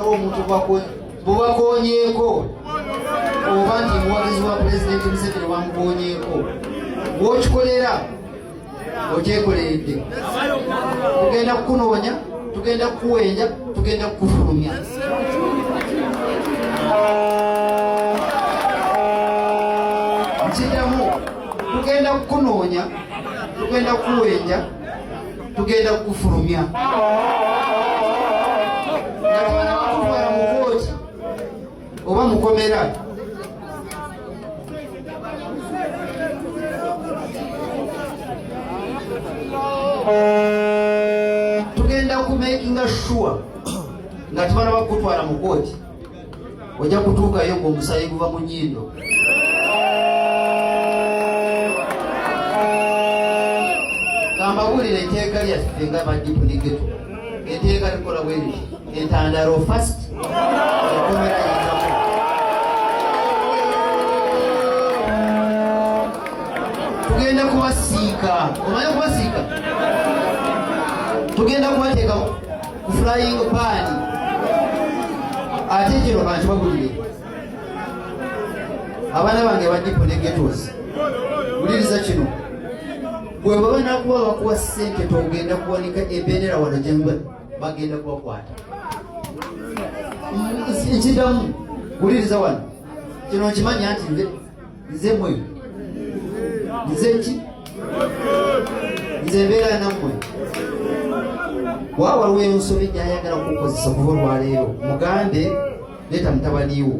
Omuntu bubakonyeeko oba nti muwagizi wa Pulezidenti Museveni bamukonyeeko, wokikolera okyekoleredde. Tugenda kukunoonya, tugenda kukuwenja, tugenda kukufulumya. Nkiddamu, tugenda kukunoonya, tugenda kukuwenja, tugenda kukufulumya. Nga tubana bakutwala mu kooti oba mukomera. Tugenda kumakinga sure nga tubana bakutwala mu kooti, ojja kutuukayo ng'omusaayi guva mu nnyindo. Kambabuulire etteeka lyaffe nga ba DP ne ghetto. Etteeka likola bwe riti: entandalo first, ekomera yitako. Tugenda kubasiika, omanyi kubasiika? Tugenda kubateeka ku frying pan. Ate kino kankibagulire, abaana bange ba DP ne ghettos, wuliriza kino: bwe baba nakuba bakuwa ssente, togenda kuwanika ebendera wano gyemba, bagenda kubakwata. Nkiddamu, wuliriza wano kino, nkimanya nti nze mwe, nze ki, nze mbeera nammwe. Wa waliwo ensobi gyayagala kukozesa kuva olwaleero, mugambe leeta mutabaniwo.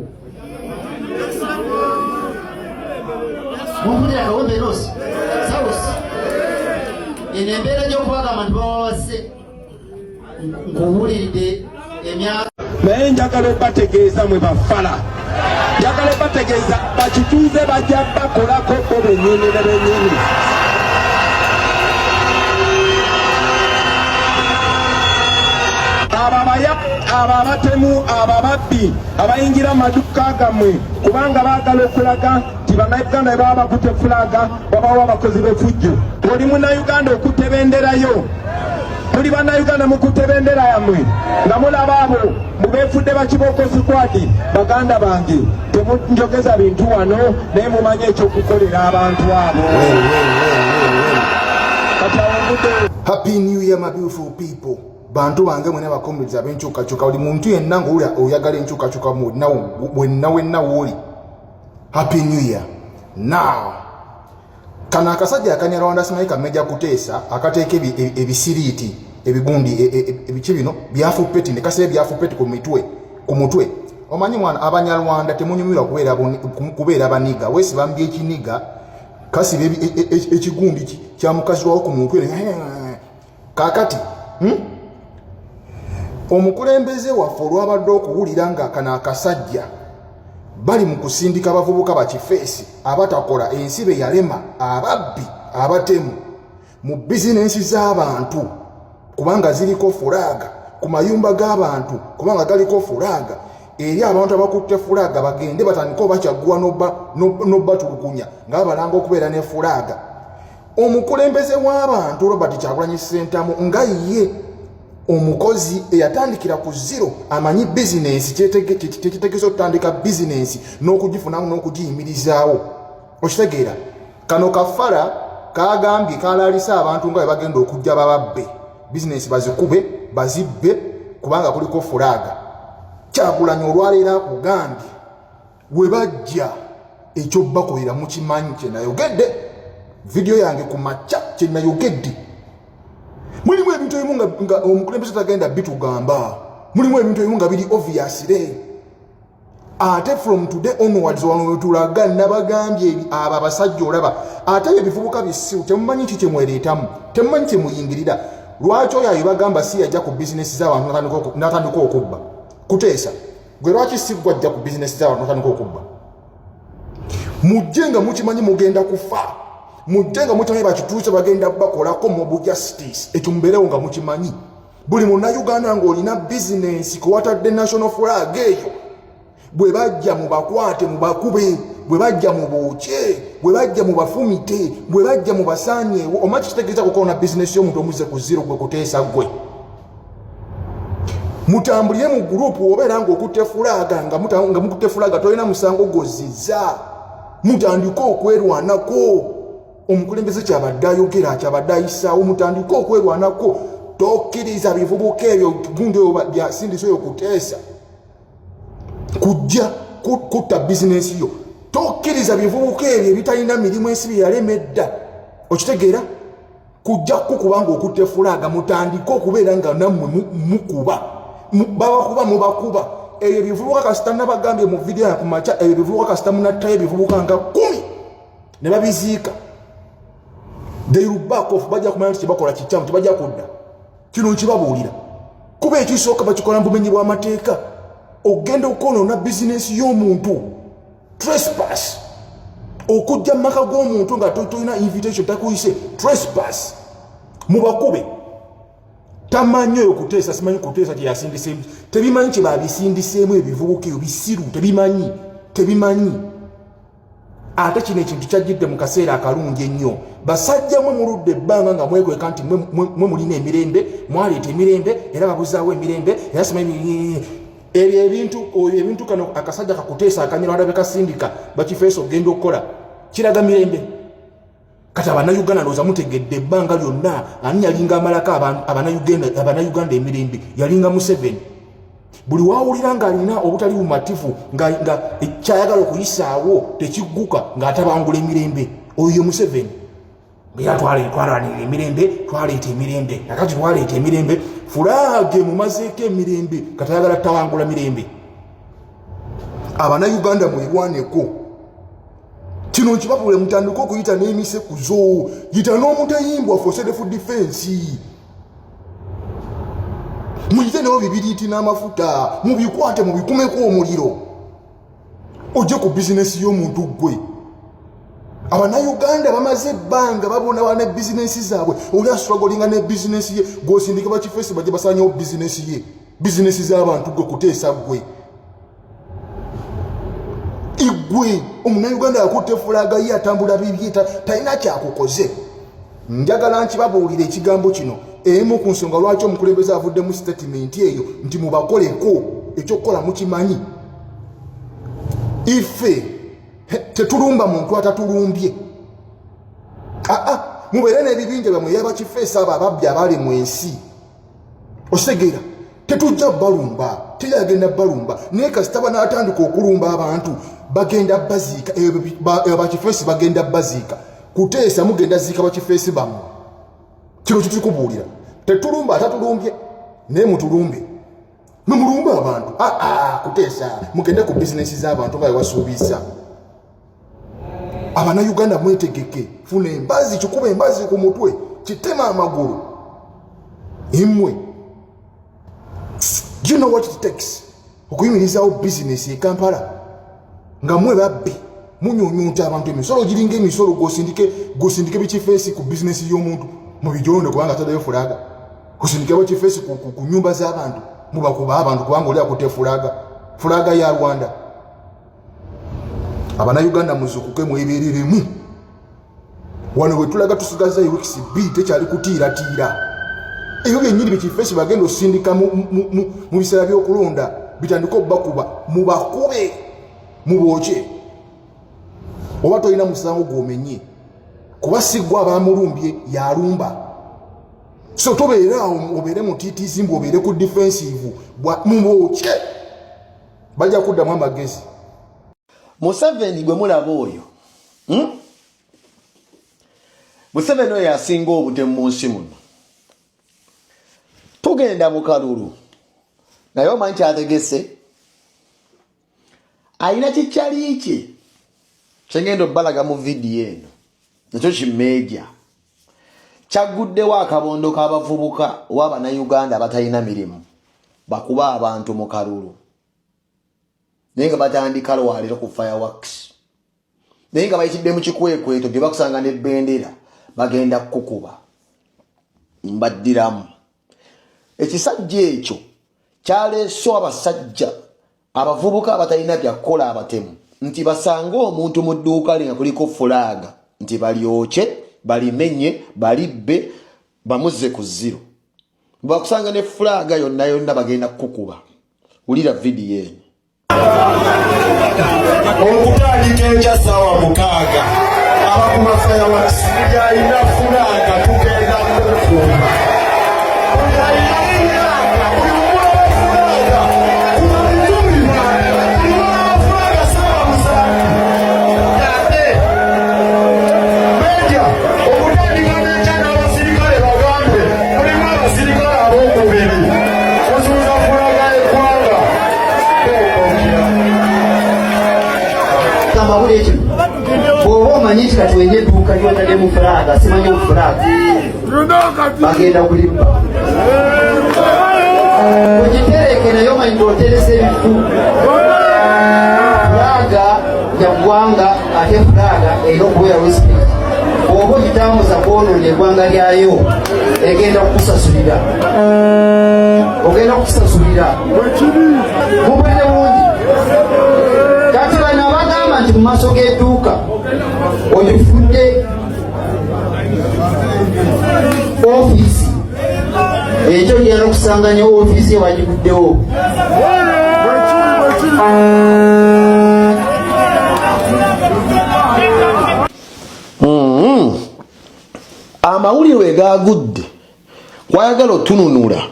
Mumpulira? Kawempe North, South, eno embeera gy'okubagamba nti bawawase, nkubuulidde emyaka. Naye njagala obategeeza mwe bafala, njagala obategeeza bakituuze bajja bakolako bo bennyini ne bennyini. Abo abaya, abo abatemu, abo ababbi abayingira mu maduuka gammwe kubanga baagala okulaga nti Bannayuganda bwe baba bakutte flag, babawo abakozi b'effujjo. Oli Munnayuganda okutte benderayo, tuli Bannayuganda, mukutte bendera yammwe nga mulaba abo mubeefudde bakibooko squad. Baganda bange, temunjogeza bintu wano, naye mumanye ekyokukolera abantu abo. Kati awo nvudde. Happy New Year, my beautiful people. Bantu bange mwena, bacomrades ab'enkyukakyuka, buli muntu yenna ng'owulira oyagala enkyukakyuka wenna wenna wooli, Happy New Year. Now kano akasajja akanyarwanda, simanyi kamejja kuteesa, akateeka ebisiriiti, ebigundi, ebiki bino byafupeti, ne kasiba ebyafupeti ku mitwe, ku mutwe. Omanyi mwana, Abanyarwanda temunyumirwa kubeera baniga. Weesiba mu byekiniga, kasiba ekigundi kya mukazi wawo ku mutwe. Kakati Omukulembeze waffe olwabadde okuwulira nga kano akasajja bali mu kusindika abavubuka bakifeesi abatakola, ensi be yalema, ababbi, abatemu mu bizinensi z'abantu kubanga ziriko flag, ku mayumba g'abantu kubanga galiko flag, eri abantu abakutte flag bagende batandike obakyaguwa n'obatulugunya nga babalanga okubeera ne flag. Omukulembeze w'abantu Robert Kyagulanyi Ssentamu, nga ye omukozi eyatandikira ku zero, amanyi bizinensi kyekitegeeza okutandika bizinensi n'okugifunamu n'okugiyimirizaawo, okitegeera? Kano kafala kagambye kalalisa abantu nga bwe bagenda okujja bababbe bizinensi, bazikube, bazibbe kubanga kuliko flag. Kyagulanyi olwaleero akugambye we bajja ekyobakolera mukimanyi. Kyenayogedde vidiyo yange ku makya, kyenayogedde, mulimu ebintu ebimu nga omukulembeze tagenda bitugamba, mulimu ebintu ebimu nga biri obviously. Ate from today onwards, wano wetulaga, nabagambye abo abasajja olaba ate ebyo ebivubuka bisiru, temumanyi ki kyemwereetamu, temumanyi kyemuyingirira. Lwaki oyo ayo bagamba si yajja ku bizinesi z'abantu n'atandika okubba? Kuteesa gwe, lwaki si gwe ajja ku bizinesi z'abantu n'atandika okubba? Mujje nga mukimanyi mugenda kufa, mujje nga mukimanyi bakituuse bagenda bakolako mob justice. Ekyo mubeerewo nga mukimanyi. Buli Munnayuganda ng'olina bizinensi kwewatadde national flag eyo, bwe bajja mubakwate, mubakube, bwe bajja mubookye, bwe bajja mubafumite, bwe bajja mubasaanyeewo. Omanyi kitegeeza kukoona bizinesi y'omuntu omuzze ku zero? Gwe kuteesa, gwe. Mutambulire mu gurupu, obeera ng'okutte fulaaga, nga mukutte fulaaga tolina musango gozizza. Mutandike okwerwanako. Omukulembeze kyabadde ayogera, kyabadde ayisaawo, mutandike okwerwanako. Tokkiriza bivubuka ebyo gundi oyo byasindisa oyo kuteesa kujja kutta bizinensi yo. Tokkiriza bivubuka ebyo ebitalina mirimu, ensi bye yalema edda, okitegeera, kujja kukuba nga okutte fulaaga. Mutandike okubeera nga nammwe mukuba, babakuba, mubakuba. Ebyo ebivubuka kasita, nabagambye mu vidiyo ku makya, ebyo ebivubuka kasita munattayo ebivubuka nga 10 ne babiziika, they will back off. Bajja kumanya nti kyebakola kikyamu, tebajja kudda. Kino nkibabuulira kuba ekisooka bakikola mu bumenyi bw'amateeka. Ogenda okwonoona bizinensi y'omuntu, trespass. Okujja mu maka g'omuntu nga tolina invitation, takuyise, trespass. Mubakube. Tamanyi oyo kuteesa, simanyi kuteesa kyeyasindiseemu, tebimanyi kye babisindiseemu. Ebivubuka ebyo bisiru, tebimanyi, tebimanyi. Ate kino ekintu kyajjidde mu kaseera akalungi ennyo. Basajja mwe muludde ebbanga nga mwekweka nti mwe mulina emirembe, mwaleeta emirembe era babuzaawo emirembe, era simanyi ebyo ebintu, oyo ebintu kano akasajja kakuteesa akanyarwanda bekasindika bakifeesa okugenda okukola kiraga mirembe. Kati Abannayuganda ndowooza mutegedde ebbanga lyonna ani yalinga amalako Abannayuganda emirembe. Yalinga Museveni. Buli wawulira ng'alina obutali bumativu, nga kyayagala okuyisaawo tekigguka, ng'atabangula emirembe, oyo ye Museveni. Era twalwanirira emirembe, twaleeta emirembe, akati twaleeta emirembe, flag mumazeeko emirembe, kati ayagala tabangula mirembe. Abannayuganda mwerwaneko. Kino nkibabule, mutandike okuyita n'emisekuzo, yita n'omutayimbwa for self defense, muyite nabo bibiriiti n'amafuta, mubikwate, mubikumeko omuliro, ojje ku bizinesi y'omuntu ggwe. Abannayuganda bamaze ebbanga babonabona ne bizinesi zaabwe. Oli astrugglinga ne bizinesi ye, gwosindika bakifeesi bajje basanyewo bizinesi ye, bizinesi z'abantu. Gwe kuteesa, ggwe igwe Omunauganda yakutte flag ye, atambula bibye, talina kyakukoze. Njagala nkibabuulira ekigambo kino, emu ku nsonga lwaki omukulembeze avuddemu statement eyo nti mubakoleko ekyokukola mukimanyi. Ife tetulumba muntu atatulumbye. Aa, mubeere n'ebibinja byammwe yabakifeesa abo ababbi abali mu ensi, ositegeera? Tetujja balumba, teyagenda balumba, naye kasita banaatandika okulumba abantu bagenda baziika. Ebyo bakifeesi bagenda baziika. Kuteesa mugenda ziika bakifeesi bammwe. Kino kitikubuulira, tetulumba atatulumbye, naye mutulumbe, memulumbe abantu. Aa, kuteesa mugende ku bizinesi z'abantu nga wewasuubiza. Abannayuganda mwetegeke, funa embazi, kikuba embazi ku mutwe, kitema amagulu imwe. Do you know what it takes okuyimirizawo bizinesi e Kampala nga mwe babbi munyunyunta abantu emisolo giringa emisolo? Gosindike, gosindike bikifeesi ku bizinesi y'omuntu mubijonde kubanga ataddeyo flag, kusindike bakifeesi ku nyumba z'abantu, mubakuba abantu kubanga oli akutte flag, flag ya Rwanda. Abannayuganda muzukuke, mwebereremu. Wano bwe tulaga tusigaza weeks 2, tekyali kutiiratiira. Ebyo byennyini bikifeesi bagenda osindika mu biseera by'okulonda bitandike obbakuba, mubakube, mubookye. Oba tolina musango gwomenye, kuba siggwa abamulumbye yalumba, so tobeere awo obeere mutiitizi mbu obeere ku defensive. Mubookye, bajja kuddamu amagezi. Museveni gwe mulaba oyo, Museveni oyo asinga obutemu mu nsi muno. Tugenda mu kalulu, naye omanyi kyategese? Alina kikyali kye kyengenda obbalaga mu vidiyo eno, nakyo kimeeja kyagguddewo akabondo k'abavubuka oba Abannayuganda abatalina mirimu bakuba abantu mu kalulu, naye nga batandika lwaleero ku fireworks, naye nga bayitidde mu kikwekweto gye bakusanga n'ebendera bagenda kukukuba. Mbaddiramu, ekisajja ekyo kyaleese abasajja abavubuka abatalina byakukola, abatemu, nti basange omuntu mu dduuka lye nga kuliko flag, nti balyokye, balimenye, balibbe, bamuzze ku zero. Bwakusanga ne fulaaga yonna yonna bagenda kukukuba. Wulira vidiyo eno. Okutandika enkya ssaawa 6, abakuba fireworks, buli alina fulaaga tugenda kumukuba. Buli alina fulaaga, buli mulaba fulaaga, kuba bikumi, buli mulaba fulaaga ssaawa 7. Ate meja, okutandika n'enkya n'abasirikale bagambe mulimu abasirikale ab'okubiri kuzuuza fulaaga y'eggwanga. Amawulire kino, bw'oba omanyi nti kati olina edduuka lyotaddemu fulaaga, simanyi obufulaaga, bagenda kulimba ogitereke, naye omanyi nti oteresa ebifu. Fulaaga ya ggwanga, ate fulaaga erina okubeera respect. Bw'oba ogitambuza kwonoona eggwanga lyayo, egenda kukusasulira, ogenda kukusasulira. Mubulire bulungi. Kati bano abagamba nti mu maaso g'edduuka ogifudde ofiisi, ekyo ogenda okusanga ne ofiisi ewagiguddewo. Amawulire we gaagudde kwayagala otununula,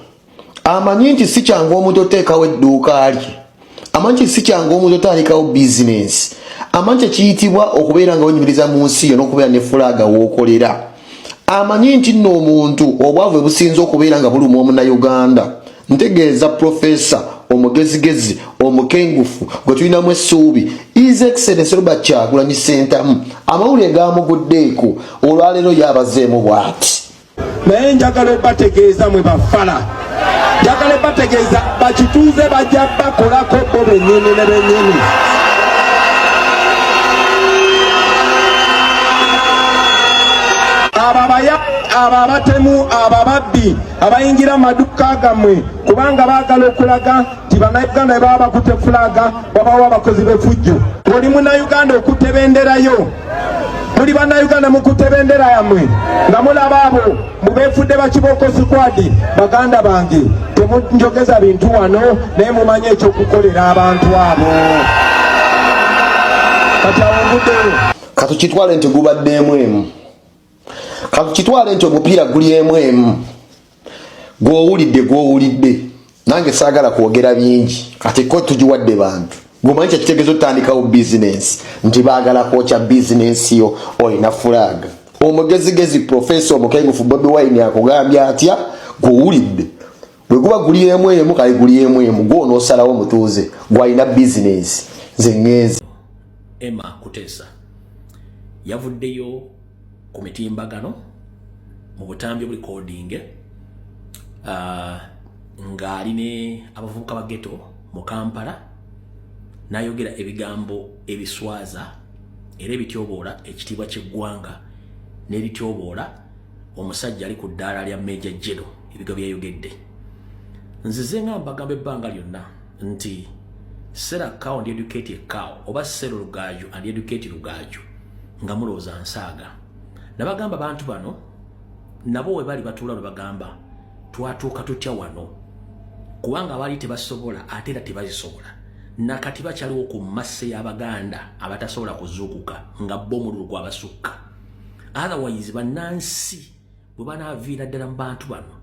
amanyi nti si kyangu omuntu oteekawo edduuka lye, amanyi nti si kyangu omuntu otandikawo bizinensi, amanyi kyekiyitibwa okubeera nga wenyumiriza mu nsi yo n'okubeera ne fulaaga w'okolera, amanyi nti nno omuntu obwavu businza okubeera nga buluma omunnayuganda. Ntegeeza profesa omugezigezi omukengufu gwe tulinamu essuubi, His Excellence Robert Kyagulanyi Ssentamu, amawulire gamuguddeeko olwaleero yabazeemu bw'ati. Naye njagala obategeeza mwe bafala, njagala obategeeza bakituuze bajja bakolako bo bennyini ne bennyini. Abo abaya, abo abatemu, abo ababbi abayingira mu maduuka gammwe kubanga baagala okulaga nti bannayuganda bwe baba bakutte fulaaga babawo abakozi b'effujjo. Oli munnayuganda okutte benderayo, muli bannayuganda mukutte bendera yammwe nga mulaba abo mubeefudde bakibooko sikwadi. Baganda bange, temunjogeza bintu wano, naye mumanyi ekyokukolera abantu abo. Kati awo nguddeyo. Katukitwale nti gubadde emu emu, katukitwale nti omupiira guli emu emu. Gwowulidde, gwowulidde, nange saagala kwogera bingi. Kati ko tugiwadde bantu. Gwomanyi kyekitegeeza otandikawo bizinensi nti baagala kwokya bizinensi yo olina fulaaga. Omugezigezi profesa omukengufu Bobi Wine akugambye atya? Gwowulidde, bwe guba guli emu emu, kale guli emu emu, gwonoosalawo omutuuze gwalina bizinensi. Nze ŋŋenze. Emma Kutesa yavuddeyo ku mitimbagano mu butambi obulikodinge ng'ali ne abavubuka ba ghetto mu Kampala, n'ayogera ebigambo ebiswaza era ebityoboola ekitiibwa ky'eggwanga n'ebityoboola omusajja ali ku ddaala lya Major General. Ebigambo byayogedde, nzize nga mbagamba ebbanga lyonna nti sell a cow and educate a cow, oba sell Rugaju and educate Rugaju, nga mulowooza nsaaga. Nabagamba bantu bano nabo we bali batuula lwe bagamba twatuuka tutya wano, kubanga baali tebasobola ate era tebazisobola. Nakati bakyaliwo ku masse y'Abaganda abatasobola kuzuukuka nga bo omululu gwabasukka. Otherwise bannansi bwe banaaviira ddala mu bantu bano,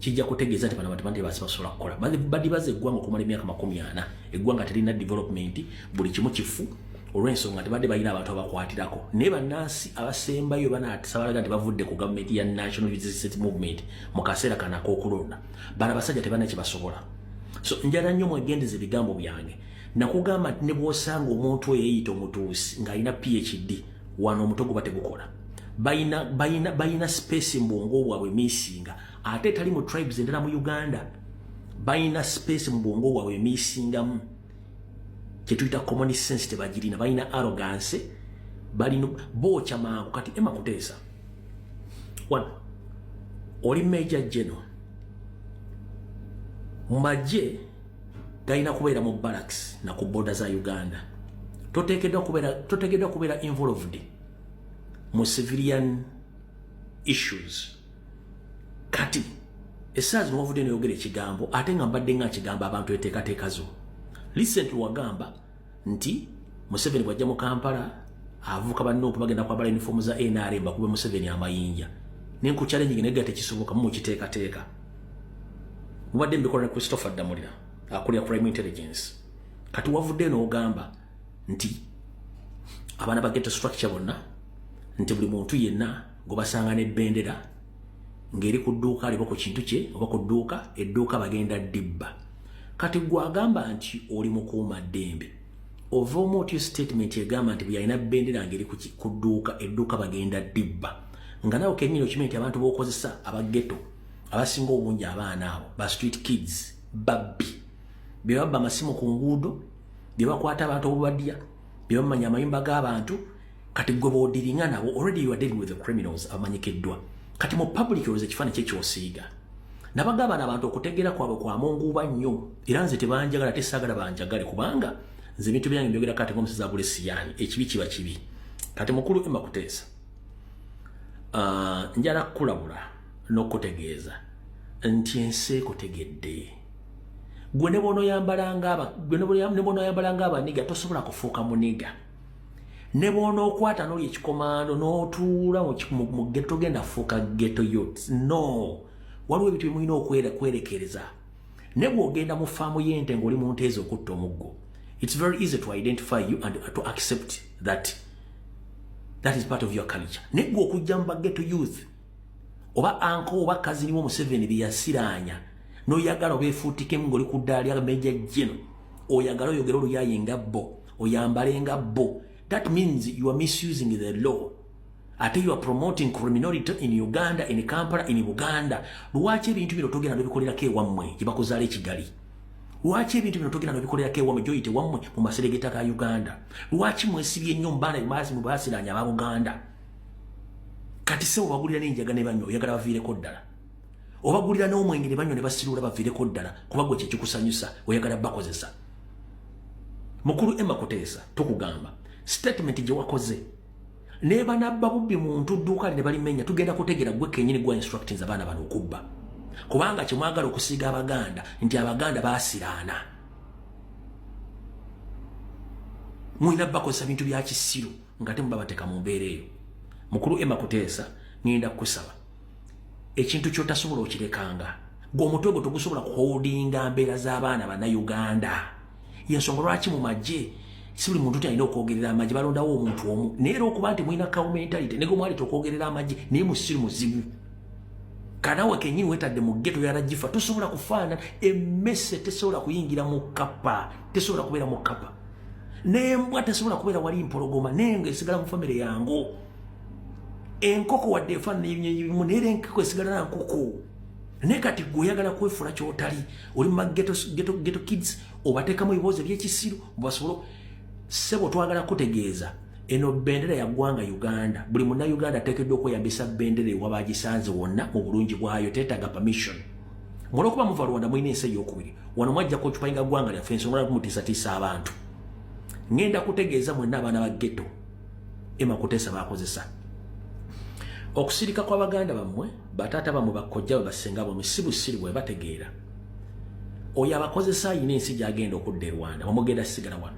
kijja kutegeeza nti bano abantu bantu basobola kukola. Badibaza eggwanga okumala emyaka 40, eggwanga terina development, buli kimu kifu, olw'ensonga tebadde balina abantu abakwatirako. Naye bannansi abasembayo banaasabalaga nti bavudde ku gavumenti ya National Resistance Movement mu kaseera kano ak'okulonda, bano abasajja tebalina kye basobola. So njala nnyo mwegendeza ebigambo byange. Nakugamba nti ne bw'osanga omuntu oyo yeeyita omutuusi ng'alina PhD wano, omutwe guba tegukola. Balina balina balina space mu bwongo bwabwe missinga, ate etali mu tribes endala mu Uganda. Balina space mu bwongo bwabwe missingamu kyetuyita common sense, tebagirina. Balina arrogance, balina bookya mangu. Kati Emma Kuteesa, one, oli major general mu magye, galina kubeera mu barracks na ku border za Uganda. Toteekeddwa kubeera involved mu civilian issues. Kati Essaawa zino wavudde noyogera ekigambo, ate nga mbadde nga nkigamba abantu enteekateeka zo. Recently wagamba nti Museveni bwajja mu Kampala, abavubuka ba NUP bagenda kwambala uniform za NRM bakube Museveni amayinja. Nenkuchallenge nega tekisoboka, mu mukiteekateeka. Mubadde mbikola ne Christopher Damulira akulira Crime Intelligence. Kati wavudde n'ogamba nti abaana ba ghetto structure bonna, nti buli muntu yenna gwe basanga n'ebbendera ng'eri ku dduuka aliba ku kintu kye oba ku dduuka, edduuka bagenda dibba. Kati gwe agamba nti oli mukuuma ddembe, ova omu otyo statement egamba nti bwe yalina bendera ng'eri ku dduuka, edduuka bagenda dibba, nga nawe kenyini okimanyi nti abantu b'okozesa aba ghetto abasinga obungi, abaana abo ba street kids, babbi, bye babba amasimu ku nguudo, bye bakwata abantu obubadya, bye bamanya amayumba g'abantu. Kati gwe b'odealinga nabo, already you are dealing with the criminals abamanyikiddwa. Kati mu public olowooza ekifaananyi kye ky'osiiga? Nabagamba abantu okutegeera kwabwe kwamunguuba nnyo, era nze tebanjagala, ate saagala banjagale, kubanga nze ebintu byange mbyogera. Kati ng'omusezi abula esiyaani, ekibi kiba kibi. Kati mukulu Emma Kuteesa, njala kukulabula n'okutegeeza nti ensi ekutegedde. Gwe ne bw'onoyambala ng'abanigga, tosobola kufuuka munigga. Ne bw'onookwata n'oli ekikomando n'otuula mu ghetto, togenda fuuka ghetto youth. No, waliwo ebintu byemulina okwerekereza. Ne bw'ogenda mu faamu y'ente ng'oli mu nteezi okutta omuggo, it's very easy to identify you and to accept that that is part of your culture. Naye gwe okujja mu ba ghetto youth oba uncle oba cousin wo Museveni bye yasiraanya, n'oyagala obeefuutikemu ng'oli ku ddaala lya Major General, oyagala oyogere oluyaye nga bo, oyambale nga bo, that means you are misusing the law, ate you are promoting criminality in Uganda, in Kampala, in Buganda. Lwaki ebintu bino togenda nobikolerako ewammwe gye bakuzaala ekigali? Lwaki ebintu bino togenda nobikolerako ewammwe gyoyite wammwe mu maseregeta ga Uganda? Lwaki mwesibye nnyo mubaana bimasi mubasiranya aba Buganda? Kati sebo, bagulira n'enjaga ne banywa, oyagala baviireko ddala? Obagulira n'omwenge ne banywa ne basiruula, baviireko ddala? Kuba gwe kyekikusanyusa, oyagala bakozesa. Mukulu Emma Kuteesa, tukugamba statement gye wakoze, ne banabba bubbi muntu dduuka ne balimenya, tugenda kutegera gwe kenyini gwa instructions abaana bano okubba, kubanga kyemwagala okusiiga Abaganda nti Abaganda baasiraana, mulina bakozesa bintu bya kisiru nga temubabateeka mu mbeera eyo. Mukulu Emma Kuteesa, ŋŋenda kukusaba ekintu ky'otasobola okirekanga. Gwe omutwe gwe togusobola kuholdinga mbeera z'abaana Bannayuganda. Yensonga lwaki mu magye si buli muntu alina okwogerera amagye, balondawo omuntu omu. Naye era okuba nti mulina cow mentality, nego mwaleta okwogerera amagye, naye musiru muzibu. Kanawe kenyini wetadde mu ghetto yaragifa, tosobola kufaana emmese, tesobola kuyingira mu kapa, tesobola kubeera mu kapa, n'embwa tesobola kubeera wali mpologoma, naye esigala mu famire yango. Enkoko wadde efaanana ebinyonyi bimu, naye era enkoko esigala na nkoko. Naye kati gwe oyagala kwefuula kyotali. Oli mu ghetto kids, obateekamu ebibuuzo ebyekisiru basobole. Ssebo, twagala kutegeeza eno bendera ya ggwanga Uganda. Buli Munnayuganda ateekeddwa okweyambisa bendera ewaba agisanze wonna mu bulungi bwayo, teetaaga permission. Mulwokuba muva Rwanda, mulina ensi eyokubiri wano, mwajja kuoccupyinga ggwanga lyaffe, ensonga kumutiisatiisa abantu. Ŋŋenda kutegeeza mwenna abaana ba ghetto Emma Kuteesa bakozesa okusirika kw'abaganda bammwe, bataata bammwe, bakojja bwe, basenga bamwe, si busiru bwe bategeera. Oyo abakozesa ayina ensi gy'agenda okudda e Rwanda, wamugenda sigala wano.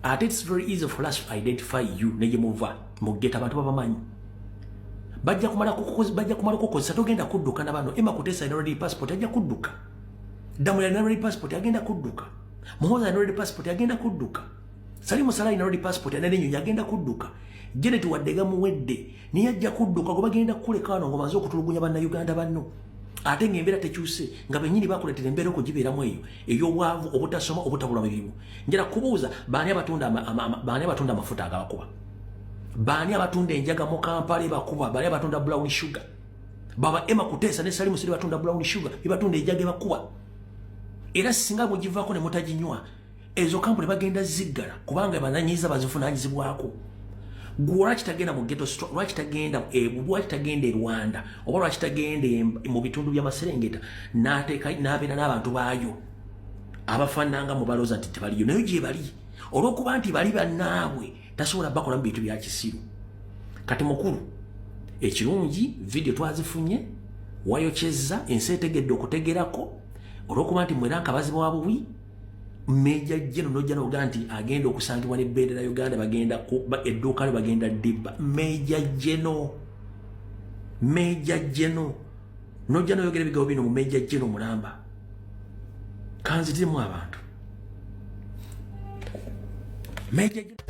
Ate it's very easy for us to identify you ne gye muva mu ghetto, abantu babamanyi. Bajja kumala kukozesa, togenda kudduka na bano. Emma Kuteesa alina already passport, ajja kudduka. Damula alina already passport, agenda kudduka. Muhoozi alina already passport, agenda kudduka. Salim Saleh alina already passport, alina n'ennyonyi, agenda kudduka. Janet wadde gamuwedde, naye ajja kudduka. Gwe bagenda kukuleka wano ng'omaze okutulugunya Bannayuganda banno, ate ng'embeera tekyuse, nga bennyini bakuleetera embeera okugibeeramu eyo ey'obwavu, obutasoma, obutabula mirimu. Njala kubuuza, baani abatunda amafuta agabakuba? Baani abatunda enjaga mu Kampala ebakuba? Baani abatunda brown sugar? Baba Emma Kuteesa ne Salim Saleh batunda brown sugar, bebatunda enjaga ebakuba. Era singa mugivaako ne mutaginywa, ezo kampuni bagenda ziggala, kubanga bananyiza bazifunanyizibwako. Gwe lwaki tagenda mu ghetto? Lwaki tagenda lwaki tagenda e Rwanda, oba lwaki tagenda mu bitundu by'amaserengeta n'ateeka n'abeera n'abantu baayo abafaananga mu balooza nti tebaliyo, naye gye bali? Olw'okuba nti bali bannaabwe, tasobola bakola mu bintu bya kisiru. Kati mukulu, ekirungi video twazifunye, Wayokyezza ensi etegedde okutegerako olw'okuba nti mwera nkabazi bwa bubi. Major General nojja noga nti agenda okusangibwa ne bendera Uganda, bagenda edduuka lyo bagenda dibba. Major General, Major General, nojja noyogera ebigambo bino mu Major General mulamba. Kanzitirimu abantu. Major General.